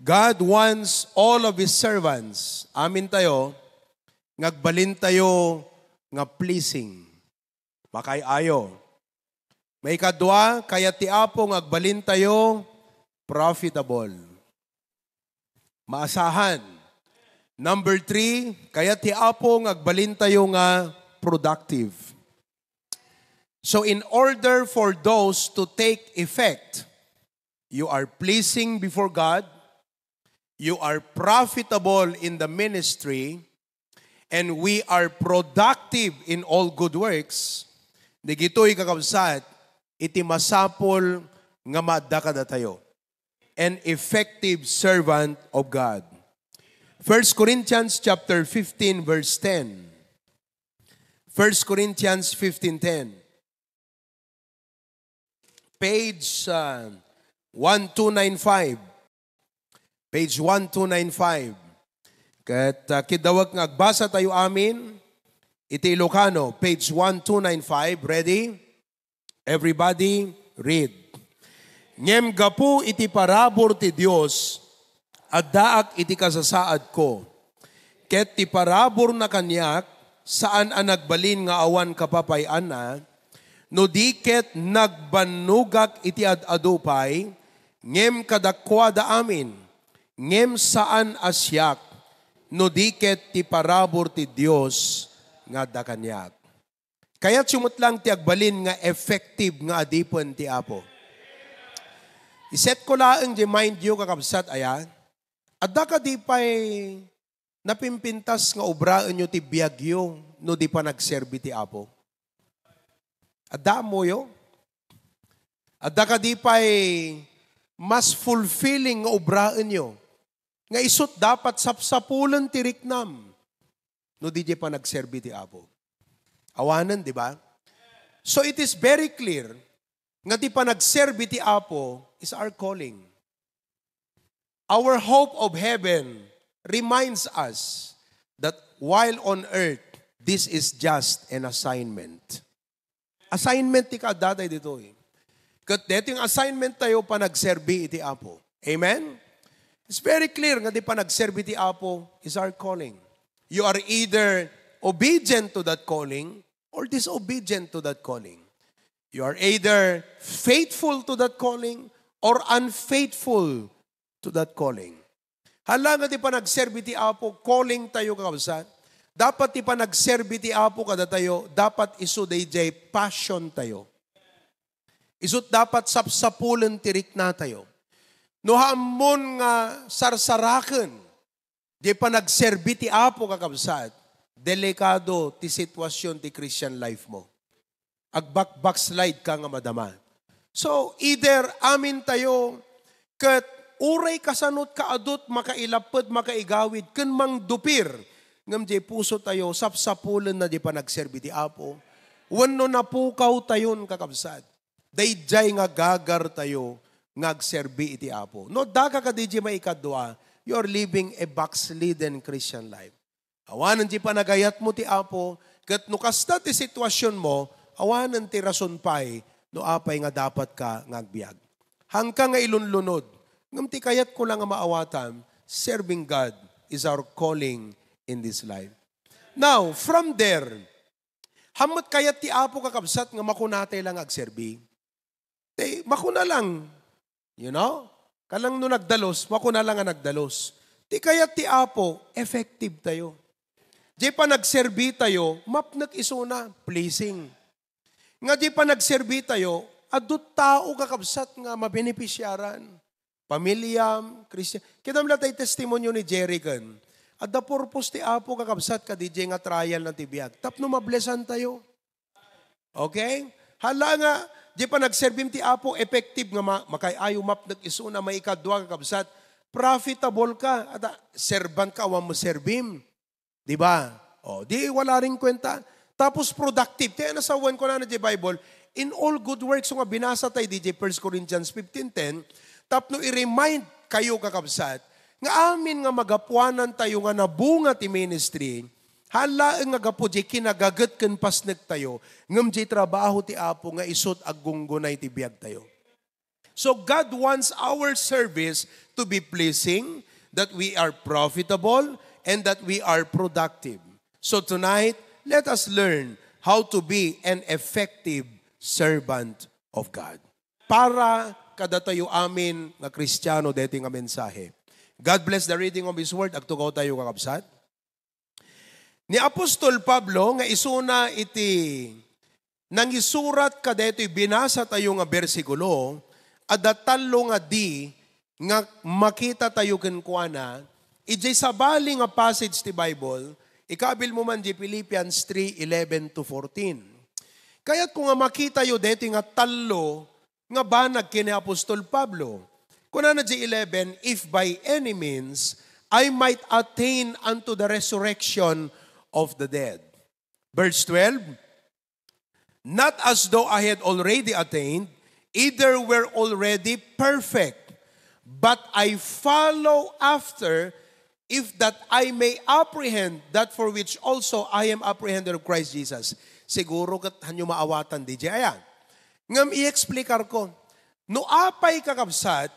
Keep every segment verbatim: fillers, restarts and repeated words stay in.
God wants all of His servants, amin tayo, nga agbalin tayo nga pleasing. Makaay-ayo. Maikadua, kayat ti Apo nga agbalin tayo profitable. Maasahan. Number three, kayat ti Apo nga agbalin tayo nga productive. So in order for those to take effect, you are pleasing before God, you are profitable in the ministry, and we are productive in all good works. Dagitoy, kakabsat, iti masapul nga maadda kadatayo. An effective servant of God. First Corinthians chapter fifteen, verse ten. First Corinthians fifteen ten. Page, ah, one two nine five. Page one two nine five. Ket, ah, kidawek nga agbasa tayo amin iti Ilocano, page one two nine five. Ready? Everybody, read. Ngem gapu iti parabur ti Dios, addaak iti kasasaadko. Ket ti paraburna kaniak, saan a nagbalin nga awan kapapay-anna, no di ket nagbannogak iti ad-adu pay, ngem kadakuada amin, ngem saan a siak, no di ket ti parabur ti Dios nga adda kaniak. Kayatyo met lang ti agbalin nga effective nga adipen ti Apo. Iset ko laeng di mind yo, kakabsat, aya? Adda kadi pay napimpintas nga obraenyo ti biagyo no di panagserbi ti Apo? Adda ammoyo? Adda kadi pay mas fulfilling nga obraenyo nga isut dapat sapsapulen ti riknam no di panagserbi ti Apo? Awanen, di ba? So it is very clear nga ti panagserbi ti Apo is our calling. Our hope of heaven reminds us that while on earth, this is just an assignment. Assignment ti kaadda tayo ditoy. Ket daytoy nga assignment tayo, panagserbi iti Apo. Amen? It's very clear nga di panagserbi ti Apo is our calling. You are either obedient to that calling or disobedient to that calling. You are either faithful to that calling or unfaithful to that calling. Hala nga ti panagserbi ti Apo, calling tayo, kakabsat. Dapat ti panagserbi ti Apo kadatayo, dapat isu dayjay passion tayo. Isut dapat sapsapulen ti rikna tayo. No, ammon nga sarsaraken, di panagserbi ti Apo, kakabsat, delikado ti sitwasyon ti Christian life mo. Agbak-backslide ka nga madama. So, either amin tayo, ket uray kasanot kaadut, makailaped, makaigawid, ken mangdupir, ngem diay puso tayo, sapsapulen na di panagserbi ti Apo. Wenno napukaw tayon, kakabsat. Daydiay nga gagar tayo nga agserbi iti Apo. No, daka kadi di maikadua, you are living a backslidden Christian life. Awanen ti panagayatmo ti Apo, ket no kasta ti situasionmo, awanen ti rason pay no apay nga dapat ka nga agbiag. Hangka nga ilunlunod, ngem ti kayatko lang nga maawatan, serving God is our calling in this life. Now, from there, hammet kayat ti Apo, kakabsat, nga makunatay lang nga agserbi. Ti, makuna lang, you know? Kalang no nagdalus, makuna lang nga nagdalus. Ti kayat ti Apo, effective tayo. Di panagserbi tayo, mapnek isuna, pleasing. Nga di panagserbi tayo, adut tao, kakabsat, nga mabenepisiaran. Pamilyam, Christian. Kidam la tay testimonio ni Jerry ken. Adda purpose ti Apo, kakabsat, kadi nga trial na ti biag. Tapno mablesan tayo. Okay? Hala nga, di panagserbim ti Apo, effective nga ma-, makay-ayo mapnek isuna, maikadua, kakabsat, profitable ka, ata, servant ka, awan mo serbim. Di ba? O, di wala ring kwenta. Tapos productive. Kaya nasawan ko na na di Bible, in all good works, so nga binasa tayo di First Corinthians fifteen ten, tapno i-remind kayo, kakabsat, nga amin nga magapuanan tayo nga nabunga ti ministry, halaen nga gapu di kinagaget ken pasnek tayo, ngem di trabaho ti Apo nga isut aggunggunay ti biag tayo. So God wants our service to be pleasing, that we are profitable, and that we are productive. So tonight, let us learn how to be an effective servant of God. Para kadatayo amin nga Kristiano daytoy nga mensahe. God bless the reading of His Word. Agtugaw tayo, kakabsat. Ni Apostol Pablo nga isuna iti nangisurat kadaytoy binasa tayo nga bersikulo, adda tallo nga di nga makita tayo kenkuana, idiay sabali nga passage ti Bible, ikabil mo man di Philippians three eleven to fourteen. Kayatko nga makitayo daytoy nga tallo nga banag ken ni Apostol Pablo. Kunana di eleven, "If by any means I might attain unto the resurrection of the dead." Verse twelve, "Not as though I had already attained, either were already perfect, but I follow after, if that I may apprehend that for which also I am apprehended of Christ Jesus." Siguro ket hanyo maawatan di aya. Ngem i-explicar ko, no apay, kakabsat,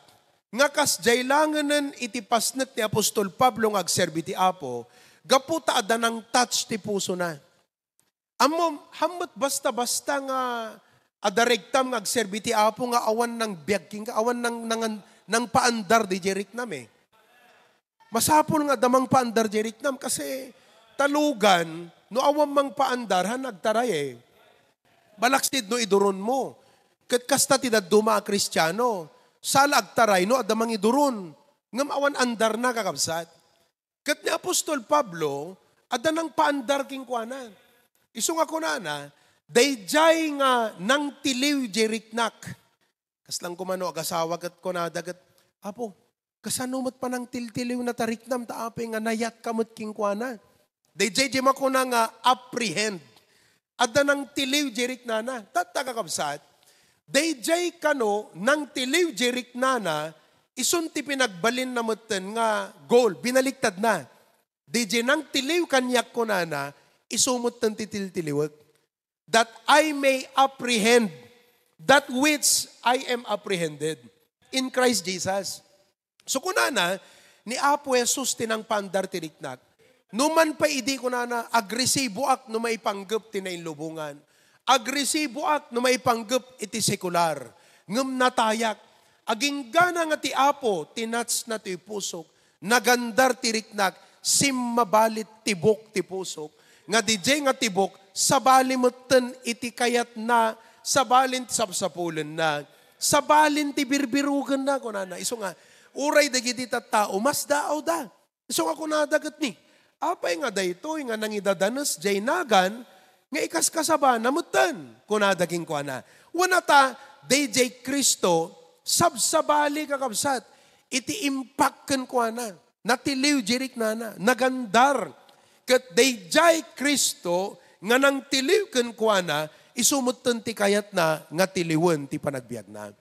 nga kasdiay langenen iti pasnek ni Apostol Pablo nga agserbi ti Apo, gapu ta adda nang-touch ti pusona. Ammom, hammet basta-basta nga adda rektam nga agserbi ti Apo nga awan nang biag kenka, awan nang, nang, nangpaandar di riknam eh. Masapul nga adda mangpaandar di riknam kasi talugan, no awan mangpaandar, han agtaray eh. Balaksid no iduron mo. Ket kasta ti dadduma a Kristiano. Sala agtaray no adda mangiduron. Ngem awan andar na, kakabsat. Ket ni Apostol Pablo, adda nangpaandar kenkuana. Isu nga kunana, "Daydiay nga nangtiliw di riknak." Kasla koma no agasawa ket kunada ket, "Apo, kasano met panangtiltiliw na ta riknam ta apay nga nayatka met kenkuana?" Daydiay di makuna nga apprehend. Adda nangtiliw di riknana. Tatta, kakabsat, daydiay kano nangtiliw di riknana, isun ti pinagbalinna metten nga goal, binaliktadna. Daydiay nangtiliw kaniak kunana, isu metten ti tiltiliwek. "That I may apprehend that which I am apprehended in Christ Jesus." So kunana, ni Apo Jesus ti nangpaandar ti riknak. Numan pay idi kunana, agresiboak no maipanggep ti nainlubongan. Agresiboak no maipanggep iti sekular. Ngem natayak. Aginggana nga ti Apo, tinouch na ti pusok. Nagandar ti riknak, simmabalit tibok ti pusok. Nga didiay nga tibok, sabali metten iti kayatna, sabalin ti sapsapulenna, sabalin ti birbirugenna, kunana. Isu nga, uray dagiti tattao, masdaawda. Isu nga kunada ket ni, "Apay nga daytoy nga nangidadanes diay nagan nga ikaskasabana metten?" kunada kenkuana. Wen ata, daydiay Cristo, sabsabali, kakabsat, iti impact kenkuana. Natiliw di riknana, nagandar. Ket daydiay Cristo nga nangtiliw kenkuana, isu metten ti kayatna nga tiliwen ti panagbiagna.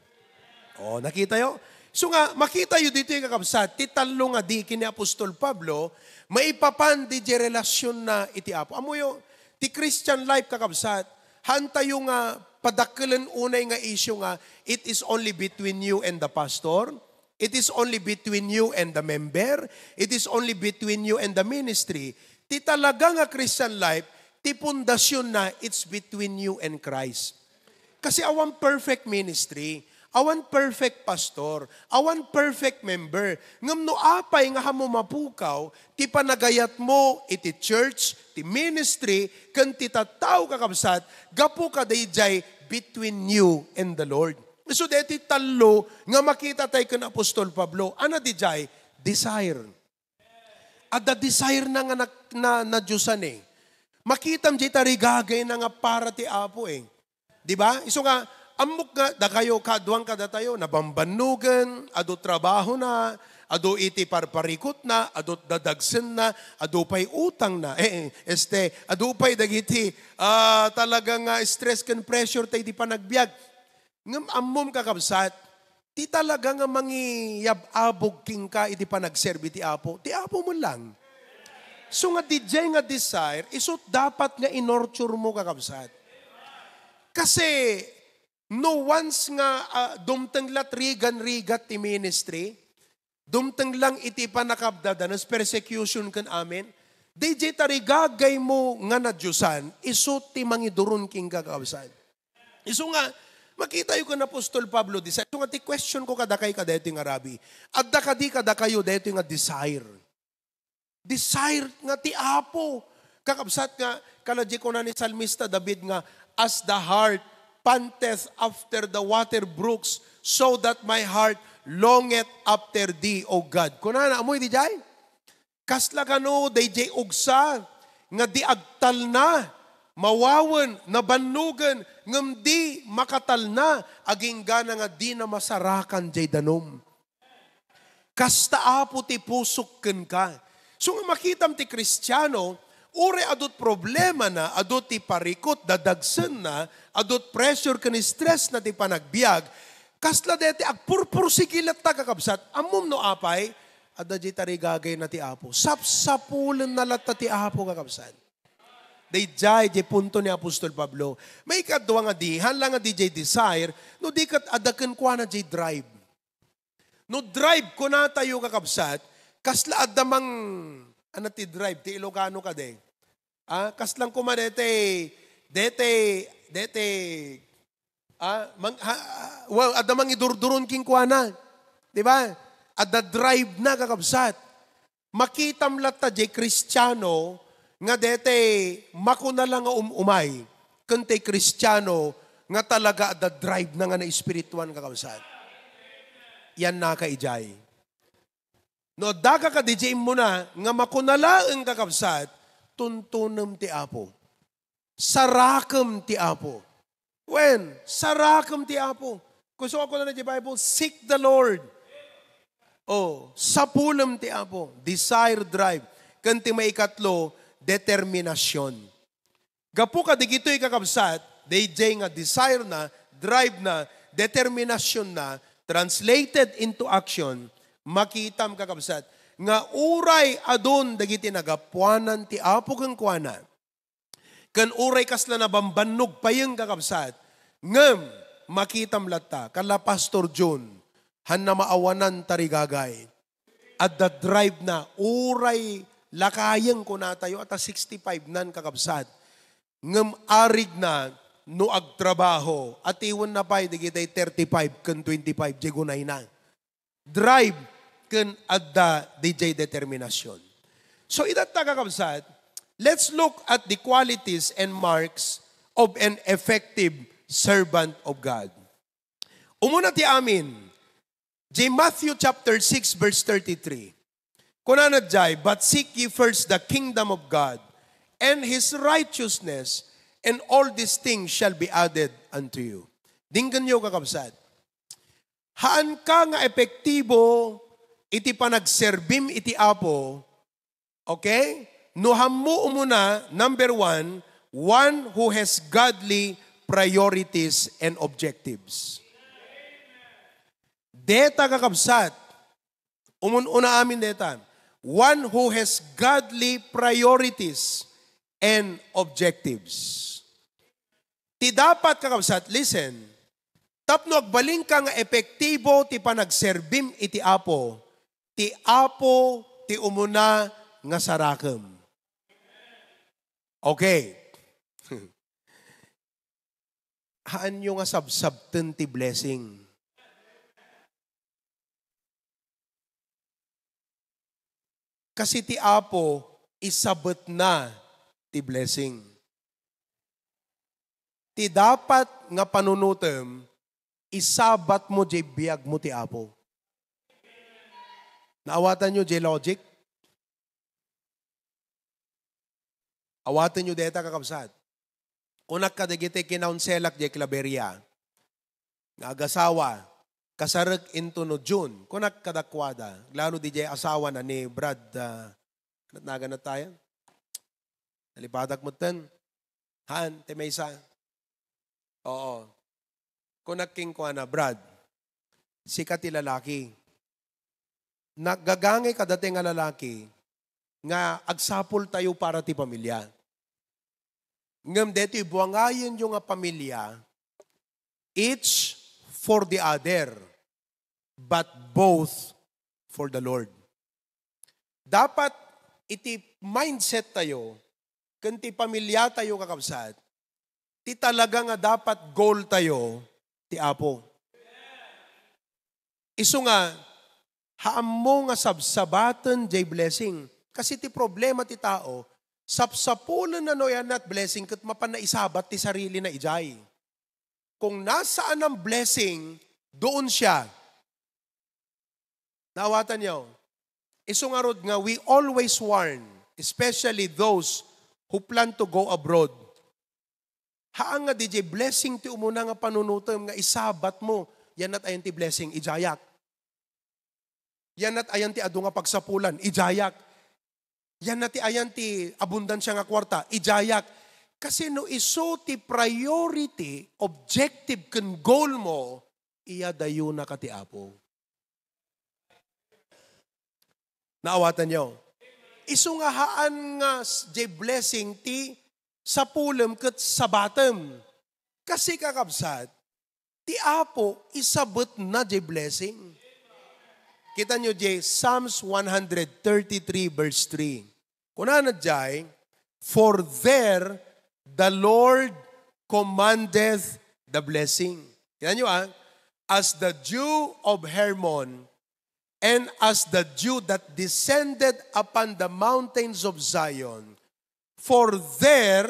Oh, nakitayo? So nga, makitayo ditoy, kakabsat, ti tallo nga di ken ni Apostol Pablo, maipapan di, di relasionna iti Apo. Ammoyo, ti Christian life, kakabsat, hantayo nga padakkelen unay nga issue nga, it is only between you and the pastor, it is only between you and the member, it is only between you and the ministry. Ti talaga nga Christian life, ti pundasionna, it's between you and Christ. Kasi awan perfect ministry, awan perfect pastor, awan perfect member. Ngem no apay nga hammo mapukaw ti panagayatmo iti church, ti ministry, ken ti tattao, kakabsat, gapu kadaydiay between you and the Lord. So, deti tallo nga makita tay ken Apostol Pablo, ana didiay, desire. Adda desire na nga na, na, nadiosan eh. Makitam di tarigagay na nga para ti Apo eh. Di ba? Isu nga, ammok nga, dakayo, kaduan kadatayo, nabambannugen, adu trabaho na, adu iti parparikut na, adu dadagsen na, adu pay utang na. Eh, eh, este, adu pay dagiti, ah, talaga nga stress ken pressure tay di panagbiag. Ngem ammom, kakabsat, ti talaga nga mangiyab-abog kenka iti panagserbi ti Apo, ti Apo met lang. So nga didiay nga desire, isut dapat nga inurture mo, kakabsat. Kasi, No once nga, ah, dumteng la ti rigan-rigat ti ministry, dumteng lang iti pannakabdadanes, persecution ken amin, daydiay tarigagaymo nga nadiosan, isu ti mangiduron kenka, kakabsat. Isu nga, makitayo ken Apostol Pablo dita. Isu nga ti question ko kadakay kadaytoy nga rabi. Adda kadi kadakayo daytoy nga desire? Desire nga ti Apo. Kakabsat nga, kala di kuna ni Salmista David nga, "As the heart panteth after the water brooks, so that my heart longeth after thee, O God." Kunana, ammoy diay? Kasla kano daydiay ugsa nga di agtalna, mawawen, nabannogen, ngem di makatalna, aginggana nga dina masarakan diay danum. Kasta, Apo, ti pusok kenka. So nga makitam ti Kristiano, uray adu ti problemana, adu ti parikut, dadagsenna, adu ti pressure ken stressna ti panagbiag, kasla dayta agpurpursigi latta, kakabsat. Ammom no apay? Adda diay tarigagayna ti Apo. Sapsapulenna latta ti Apo, kakabsat. Daydiay diay punto ni Apostol Pablo. Maikadua nga di, haan la nga diay desire, no di ket adda kenkuana diay drive. No drive, kunatayo, kakabsat, kasla adda mang, ano ti drive, ti Ilocano kadi? Ah, kaslang kuma dete, dete, dete, ah, mang, ha, well, adda mangidurduron kenkuana. Di ba? Adda drive na, kakabsat. Makitam latta diay Kristiano nga dete makuna la nga um-umay, ken ti Kristiano nga talaga adda drive na nga naespirituan, kakabsat. Yan naka idiay. No addaka kadi diay immuna nga makuna laeng, kakabsat, tuntunem ti Apo. Sarakem ti Apo. Wen, sarakem ti Apo. Kung isu nga kunana ti Bible, "Seek the Lord." Oh, sapulem ti Apo. Desire, drive. Ken ti maikatlo, determinasyon. Gapu kadagitoy, kakabsat, daydiay nga desire na, drive na, determinasyon na, translated into action, makitam, kakabsat, nga uray adun dagiti nagapuanan ti Apo kenkuana, ken uray kasla nabambannog payen, kakabsat, ngem makitam latta, kala Pastor Jun, haan na maawanan tarigagay. Adda drive na, uray lakayen kunatayo, ata sixty-five nan, kakabsat. Ngem arig na no agtrabaho, atiwen na pay dagiti thirty-five ken twenty-five diay gunayna. Drive ken adda diay determinasyon. So, itatta, kakabsat, let's look at the qualities and marks of an effective servant of God. Umuna ti amin, diay Matthew chapter six, verse thirty-three. Kunana diay, "But seek ye first the kingdom of God and his righteousness, and all these things shall be added unto you." Denggenyo, kakabsat. Haanka nga epektibo iti panagserbim iti Apo, okay? No haanmo umuna, number one, one who has godly priorities and objectives. Deta, kakabsat, umun-una amin deta. One who has godly priorities and objectives. Ti dapat, kakabsat, listen, tapno agbalinka nga epektibo ti panagserbim iti Apo, ti Apo ti umuna nga sarakem. Okay. Haanyo nga sabsabten ti blessing. Kasi ti Apo, isabetna ti blessing. Ti dapat nga panunotem, isabatmo diay biagmo ti Apo. Naawatanyo diay logic? Awatenyo deta, kakabsat. Kunak kadagiti kinaunselak diay Claveria nga agasawa, kasarek intono June. Kunak kadakuada, lalo diay asawana ni Brad, ah, ano ti nagan tayo? Nalipatak metten. Haan, ti maysa. Oo. Kunak kenkuana, "Brad, sika ti lalaki. Nagagangay kadata nga lalaki nga agsapultayo para ti pamilya. Ngem daytoy buangayenyo nga pamilya, each for the other, but both for the Lord. Dapat iti mindset tayo, ken ti pamilya tayo, kakabsat, ti talaga nga dapat goal tayo ti Apo. Isu nga, haammo nga sabsabaten jay blessing. Kasi ti problema ti tao, sapsapulen na no yan at blessing ket mapan na isabat ti sarili na ijay. Kung nasaan ang blessing, doon siya. Naawatan niyo? Isu ngarud nga we always warn, especially those who plan to go abroad. Haan nga D J, blessing ti umuna nga panunutem nga isabat mo, yan nat ayan ti blessing, ijayak. Yan nat ayan ti adu nga pagsapulan, ijayak. Yan nat ti ayan ti abundansya nga kwarta, ijayak. Kasi no isu ti priority, objective ken goal mo, iya dayona ka ti Apo. Naawatan niyo? Isu nga haan nga s-, jay blessing ti sapulem ket sabatem. Kasi, kakabsat, ti Apo isabet na jay blessing. Kita niyo jay Psalms one hundred thirty-three verse three. Kunana jay, "For there the Lord commandeth the blessing." Kita niyo, ah, "As the dew of Hermon, and as the dew that descended upon the mountains of Zion, for there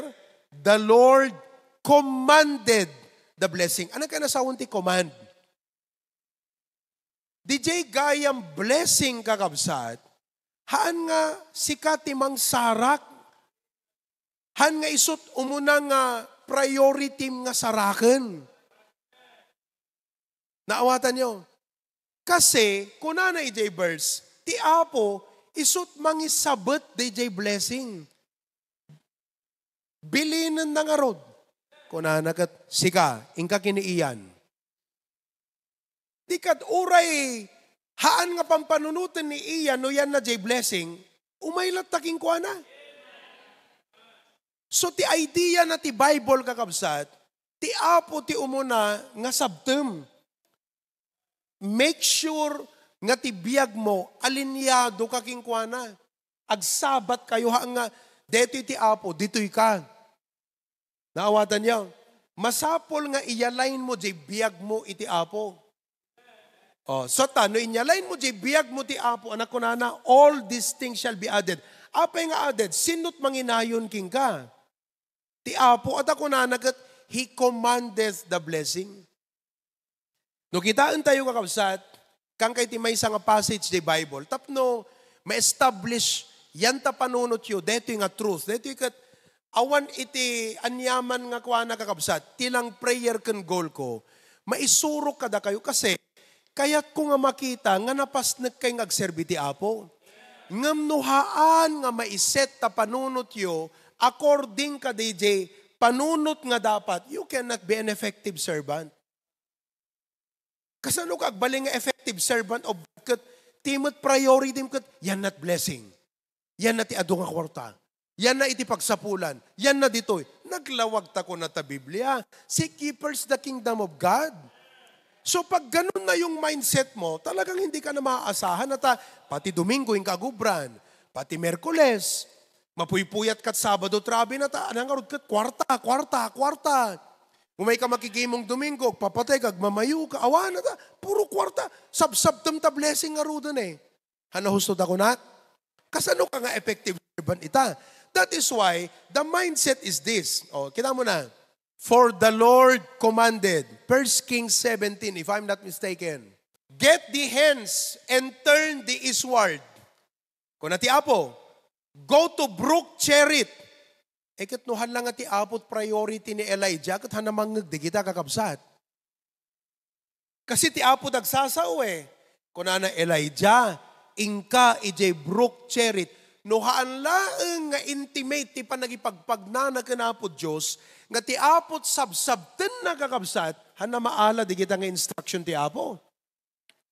the Lord commanded the blessing." Ano kaya nasawan ti command? D J gayam blessing, kakabsat, haan nga sika ti mangsarak, haan nga isut umuna nga priority nga saraken. Naawatan niyo? Kasi, kunana ijay verse, ti Apo, isut mangisabet dayjay blessing. Bilinen na ngarud. Kunana ket, "Sika, inka kiniiyan." Di kad uray haan nga pampanunoten ni iya no yan na jay blessing, umay latta kenkuana. So, ti idea na ti Bible, kakabsat, ti Apo ti umuna nga sabtem. Make sure nga ti biag mo, alineado ka kenkuana. Agsabat kayo, ha, nga, "Detoy ti Apo, ditoy ka." Naawatan niyo? Masapul nga i-align mo jay biag mo iti Apo. Oh, so ta, no inyalain mo jay biag mo ti Apo, anak, kunana, "All these things shall be added." Apay nga added? Sinot manginayon kenka? Ti Apo, at kunana ket, "He commandeth the blessing." No kitaen tayo, kakabsat, kangkay ti maysa nga passage ti Bible, tapno ma-establish yan ta panunotyo, detoy nga truth, detoy ket awan iti aniaman nga kuana, kakabsat, ti lang prayer ken goal ko, maisurok kadakayo kasi kayatko nga makita nga napasnekkay nga agserbi ti Apo. Ngem no haan nga maiset ta panunotyo according kadayjay panunot nga dapat, you cannot be an effective servant. Kasano ka agbalin nga effective servant of God ket ti met priority mo ket yan nat blessing. Yan na ti adu nga kwarta. Yan na iti pagsapulan. Yan na ditoy. Naglawag ta kuna ta Biblia. "Seek ye first the kingdom of God." So pag ganun na yung mindset mo, talagang hindi ka na maaasahan. At ah, pati Domingo yung kagubran. Pati Merkules. Mapuypuyat kat Sabado, trabe na ta. Anang arod kat kwarta, kwarta, kwarta. Umay ka makikimong Domingo, agpapatay ka, agmamayo ka, awan na ta. Puro kwarta. Sabsabtem ta blessing nga ruden eh. Hano husto ta kunat? Kasano ka nga effective servant ita? That is why the mindset is this. O, kita mo na. "For the Lord commanded," First Kings seventeen, if I'm not mistaken, "Get thee hence and turn thee eastward." Kuna ti Apo, "Go to Brook Cherith." E ket no haan la nga ti Apo priority ni Elijah, ket haan a mangngeg dagita, kakabsat. Kasi ti Apo dagsasao eh. Kunana, "Elijah, inka idiay Brook Cherith." No haan laeng nga intimate ti panagipagpagnana ken Apo Dios, nga ti Apo sabsabtenna, kakabsat, haan a maala dagita nga instruction ti Apo.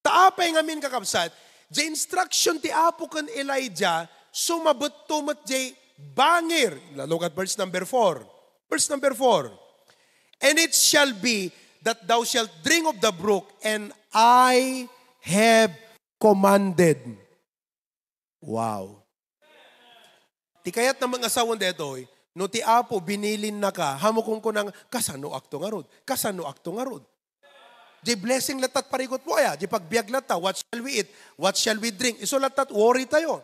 Ta apay ngamin, kakabsat, jay instruction ti Apo ken Elijah, sumabetto met jay bangir. Look at verse number four. Verse number four. "And it shall be that thou shalt drink of the brook, and I have commanded. Wow. Ti kayat na mangasawan detoy, no ti Apo binilinnaka, haanmo kunkunang, "Kasano akto ngarud? Kasano akto ngarud?" Di blessing latta ti parikutmo, aya, di pagbiag latta, "What shall we eat? What shall we drink?" Isu latta ti worry tayo.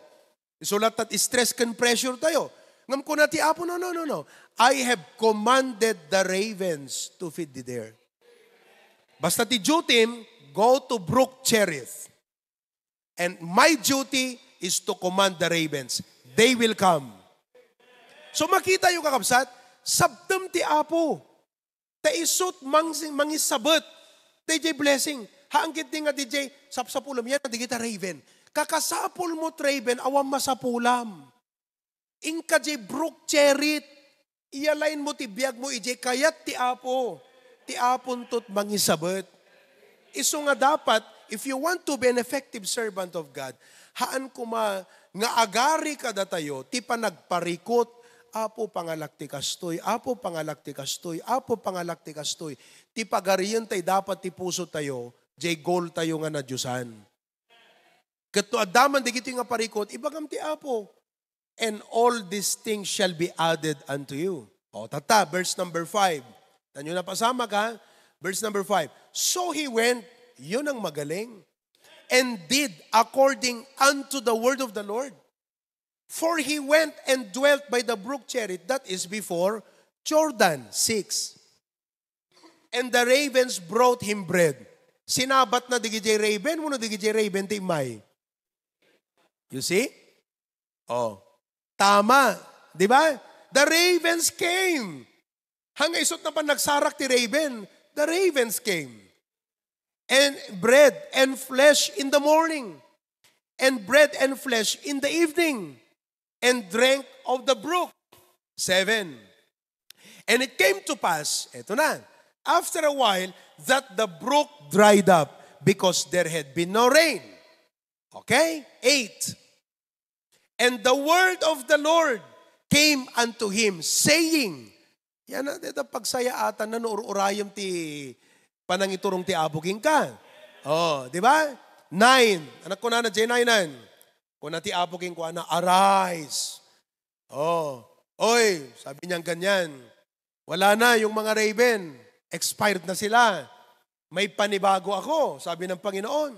Isu latta ti stress ken pressure tayo. Ngem kuna ti Apo, "No, no, no, no. I have commanded the ravens to feed thee there." Basta ti duty, go to Brook Cherith. And my duty is to command the ravens. They will come. So makitayo, kakabsat, sabtem ti Apo. Ta isut' mang-, mangisabet. Dayjay blessing. Haan ketdi nga dayjay sapsapulem. Yan, dagita raven. Kakasapulmo ti raven, awan masapulam. Inka jay Brook Cherith, iyalainmo ti biagmo idiay kayat ti Apo. Ti Aponto ti mangisabet. Isu nga dapat, if you want to be an effective servant of God, haan koma nga agari kadatayo ti panagparikut, "Apo, pangalak ti kastoy, Apo, pangalak ti kastoy, Apo, pangalak ti kastoy." Ti pagarientayo dapat ti pusotayo, jay goal tayo nga nadiosan. Ket no adda man dagitoy nga parikut, ibagam ti Apo, "And all these things shall be added unto you." O, tatta, verse number five. Tanyo na pasamak, ha? Verse number five. So he went, yun ang magaling, "and did according unto the word of the Lord. For he went and dwelt by the brook Cherith, that is before Jordan." Six. "And the ravens brought him bread." Sinabat na dagijay raven, wenno dagijay raven ti immay. You see? Oh. Tama. Di ba? The ravens came. Hanggang isut' na pa nagsarak ti raven. The ravens came. "And bread and flesh in the morning, and bread and flesh in the evening, and drank of the brook." Seven. "And it came to pass," eto na, "after a while, that the brook dried up because there had been no rain." Okay? Eight. "And the word of the Lord came unto him, saying," yan na, deta pagsayaatan na no ur-urayem ti panangiturong ti Apo kenka. Oh, di ba? Nine. Anak ko na na, J nine. Kuna ti Apo kenkuana, "Arise." Oh, oy, sabi niya ganyan. "Wala na yung mga raven. Expired na sila. May panibago ako," sabi ng Panginoon.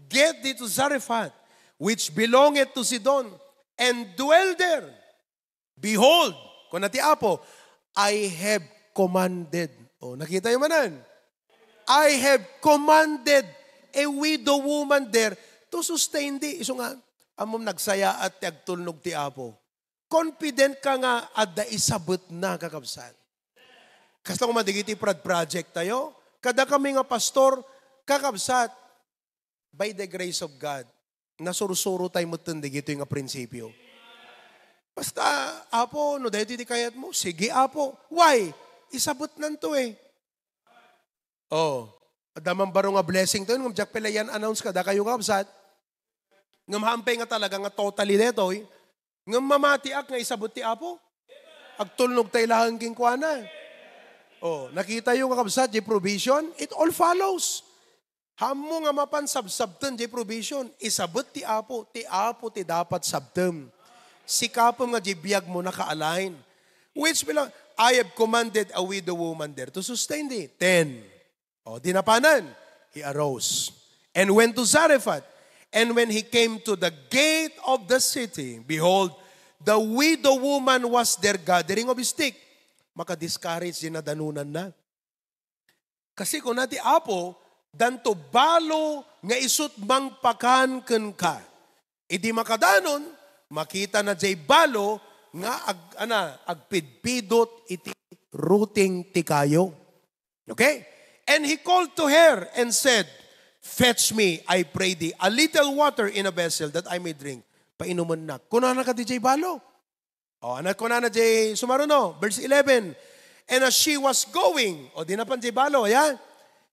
"Get thee to Zarephath, which belongeth to Sidon, and dwell there. Behold," kuna ti Apo, "I have commanded." Oh, nakita yung manan. "I have commanded a widow woman there to sustain thee." Isu nga, ammom nagsayaat ti agtulnog ti Apo. Confident ka nga adda isabetna, kakabsat. Kasla koma dagiti prod-, project tayo. Kada kami nga pastor, kakabsat, by the grace of God, nasursuro tayo metten dagitoy nga prinsipyo. Basta, "Apo, no daytoy ti kayatmo, sige, Apo." Why? Isabetnanto eh. Oh, adda man baro nga blessing to, ngem diak pay la i-announce kadakayo, kakabsat. Ngem haanpay nga talaga nga totally detoy, ngem mamatiak nga isabet ti Apo. Agtulnog tay laeng kenkuana. Oh, nakitayo, kakabsat, di provision, it all follows. Haanmo nga mapan sabsabten di provision, isabet ti Apo, ti Apo ti dapat sabtem. Sikapem nga di biagmo naka-align. Which belong, "I have commanded a widow woman there to sustain thee." Ten. O, di napanan, he arose and went to Zarephath. And when he came to the gate of the city, behold, the widow woman was there gathering of stick. Maka-discourage di nadanonanna. Kasi kuna ti Apo, "Danto balo nga isut' mangpakan kenka." Idi makadanon, makitana jay balo nga ag-, ana, agpidpidot iti ruting ti kayo. Okay? And he called to her and said, "Fetch me, I pray thee, a little water in a vessel that I may drink." Painumennak. Kunana kadi jay balo. O, ano kunana jay sumaruno? Verse eleven. And as she was going, o, di napan jay balo, ya?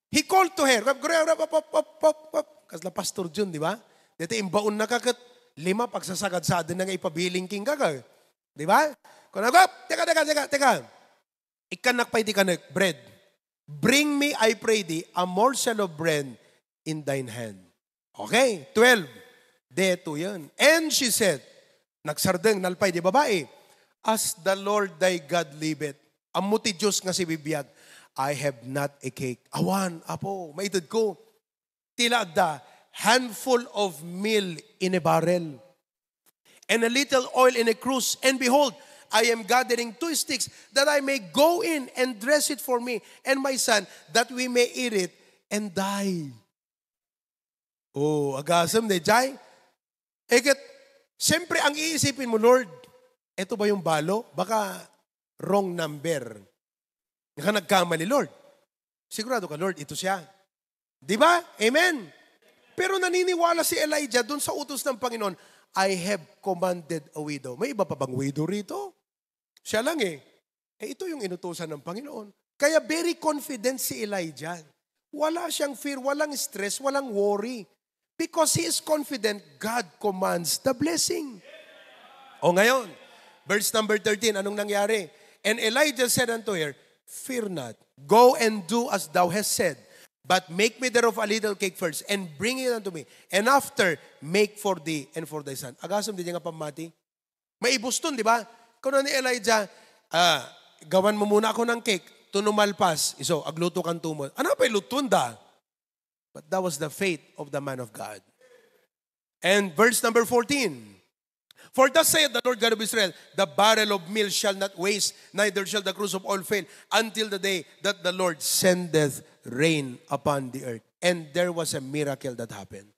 He called to her. Rap, rap, rap, pop, pop, pop, pop. Kasla Pastor Jun, di ba? Dito imbaon na ka ket lima pagsasagad-saden na nga ipabiling king ka, ka. Di ba? Kuna, "Gop, teka, teka, teka, teka. Ikkannak pay ti kanek, bread." "Bring me, I pray thee, a morsel of bread in thine hand." Okay, twelve. Detoyen. And she said, nagsardeng, nalpay di babai, "As the Lord thy God liveth," ammo ti Dios nga sibibiag, "I have not a cake." Awan, Apo, maitedko. Ti la adda, handful of meal in a barrel, and a little oil in a cruse. And behold, I am gathering two sticks, that I may go in and dress it for me and my son, that we may eat it and die. Oh, agasem, di, Jai? Eh, ket, siyempre, ang iisipin mo, "Lord, eto ba yung balo? Baka wrong number." Nga nagkamali, Lord. Sigurado ka, Lord, ito siya. Di ba? Amen? Pero naniniwala si Elijah dun sa utos ng Panginoon, "I have commanded a widow." May iba pa bang widow rito? Siya lang eh. Eh, ito yung inutusan ng Panginoon. Kaya very confident si Elijah. Wala siyang fear, walang stress, walang worry. Because he is confident God commands the blessing. O ngayon, verse number thirteen, anong nangyari? And Elijah said unto her, "Fear not. Go and do as thou hast said. But make me thereof a little cake first, and bring it unto me. And after, make for thee and for thy son." Agasem di nga pammati. Maibuston, di ba? Kuna ni Elijah, "Ah, gawan mo muna ako ng cake. Tuno malpas, iso, agluto kan tumon." Ano pa iluton da? But that was the faith of the man of God. And verse number fourteen, "For thus saith the Lord God of Israel, the barrel of meal shall not waste, neither shall the cruse of oil fail, until the day that the Lord sendeth rain upon the earth." And there was a miracle that happened.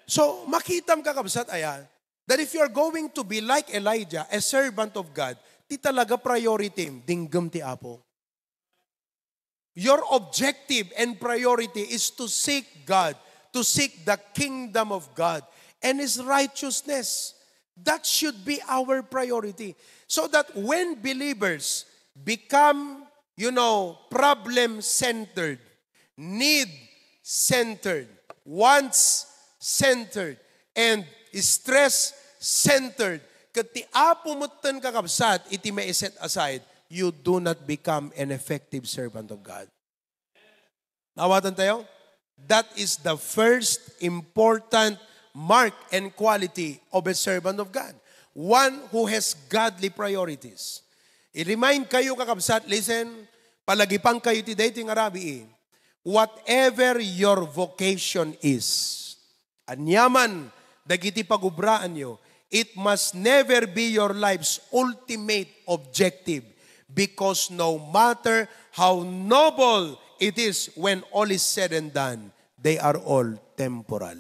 So, makitam, kakabsat, aya, that if you are going to be like Elijah, a servant of God, ti talaga priority, dinggem ti Apo. Your objective and priority is to seek God, to seek the kingdom of God and His righteousness. That should be our priority. So that when believers become, you know, problem-centered, need-centered, wants-centered, and stress-centered, ket ti Apo metten, kakabsat, iti mai-set aside, you do not become an effective servant of God. Naawatan tayo? That is the first important mark and quality of a servant of God. One who has godly priorities. I-remind kayo, kakabsat, listen, palagipan kayo ti daytoy nga rabii. Whatever your vocation is, aniaman dagiti pagubraanyo, it must never be your life's ultimate objective, because no matter how noble it is, when all is said and done, they are all temporal.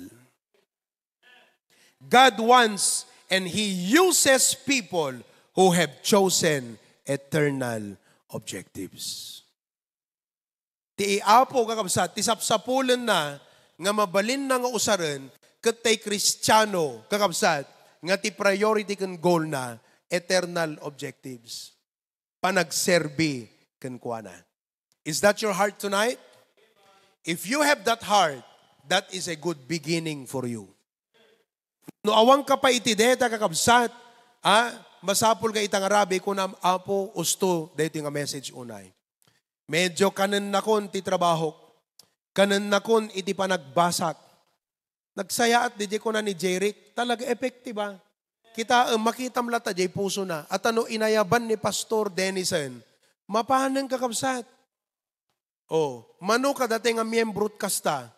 God wants and He uses people who have chosen eternal objectives. Ti Apo, kakabsat, ti sapsapulenna nga mabalinna nga usaren ket tay Kristiano, kakabsat, nga ti priority ken goal na, eternal objectives. Panagserbi kenkuana. Is that your heart tonight? If you have that heart, that is a good beginning for you. No awan ka pa iti deta, kakabsat, ah, masapul nga ita nga rabii, kunam, "Apo, usto daytoy nga message unay. Medyo kanennakon ti trabahok. Kanennakon iti panagbasak." Nagsayaat di kuna ni Jeric, talaga effective, ah. Kitaem, makitam latta jay pusona. At ano inayaban ni Pastor Denison, mapanen, kakabsat. Oh, mano kadatayo nga miyembro kasta.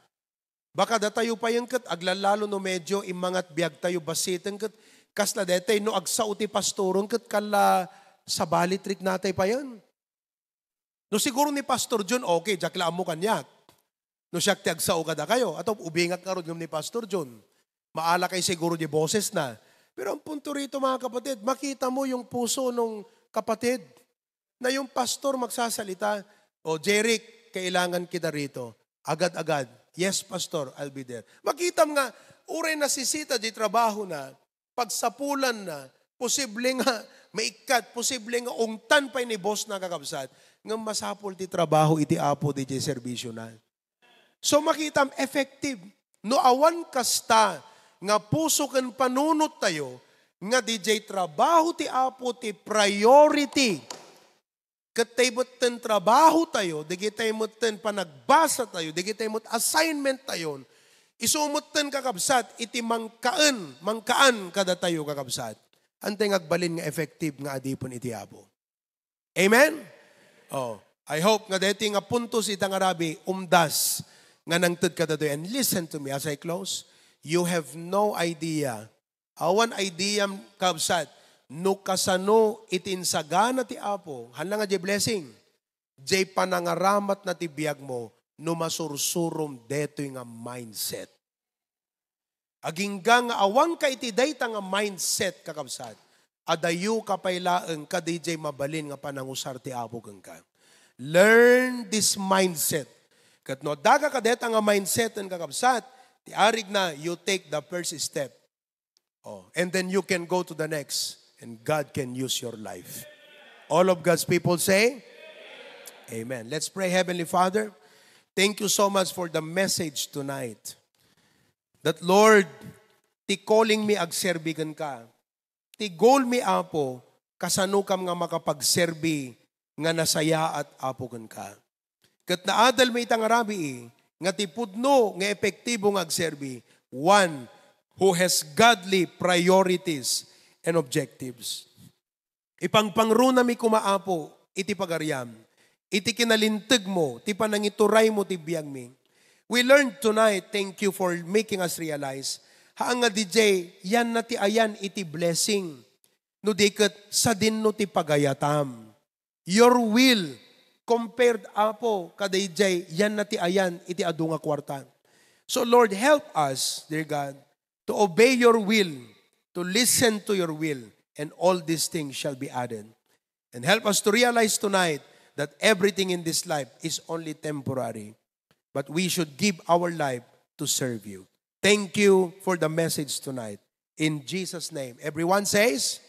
Baka datayo payen ket aglallalo no medyo immangat biagtayo bassiten ket kasla daytoy no agsao ti pastoren ket kalla sabali ti riknatay payen. No siguro ni Pastor John, okay, diak la ammo kaniak. No siak ti agsao kadakayo, ato ubingak ngarud ngem ni Pastor John. Maalakay siguro di bosesna. Pero ang punto rito, mga kapatid, makita mo yung puso nung kapatid. Na yung pastor magsasalita, "O, Jeric, kailangan kita rito. Agad-agad." "Yes, Pastor, I'll be there." Makitam nga, uray nasisita di trabaho na, pagsapulan na, posible nga maikkat, posible nga ungtan pay ni boss na, kakabsat, nga masapul ti trabaho iti Apo di serbisyo na. So, makitam, effective. No awan kasta nga puso ken panunot tayo, nga didiay trabaho ti Apo ti priority, ket tay metten trabaho tayo, dagitay metten panagbasa tayo, dagitay met assignment tayo, isu metten, kakabsat, iti mangkaen, mangkaan kadatayo, kakabsat. Antay nga agbalin nga effective nga adipon iti Apo. Amen? Oh, I hope nga daytoy nga puntos ita nga rabii, umdas nga nangted kadatoy. And listen to me as I close. You have no idea. Awan idea, kabsat, no kasano iti insagana ti Apo. Hala nga jay blessing. Jay panangaramatna ti biagmo no masursurom daytoy nga mindset. Agingga nga awanka iti dayta nga mindset, kakabsat, adayoka pay laeng kadayjay mabalin nga panangusar ti Apo kenka. Learn this mindset. Ket no addaka kadayta nga mindset, kakabsat, ti arigna, you take the first step. Oh, and then you can go to the next, and God can use your life. All of God's people say, Amen. Let's pray. Heavenly Father, thank you so much for the message tonight. That, Lord, ti calling mi agserbi kenka. Ti goal mi, Apo, kasanokam nga makapagserbi nga nasayaat, Apo, kenka. Ket naadal mi ita nga rabii nga ti pudno nga epektibo nga agserbi, one who has godly priorities and objectives. Ipangpangruna mi koma, Apo, iti pagariam, iti kinalintegmo, ti panangituraymo ti biagmi. We learned tonight, thank you for making us realize, haan nga D J, yan na ti ayan iti blessing. No di ket, sadinno ti pagayatam. Your will, compared, Apo, kadayjay, yan na ti ayan iti adu nga kuarta. So, Lord, help us, dear God, to obey your will, to listen to your will, and all these things shall be added. And help us to realize tonight that everything in this life is only temporary, but we should give our life to serve you. Thank you for the message tonight. In Jesus' name. Everyone says,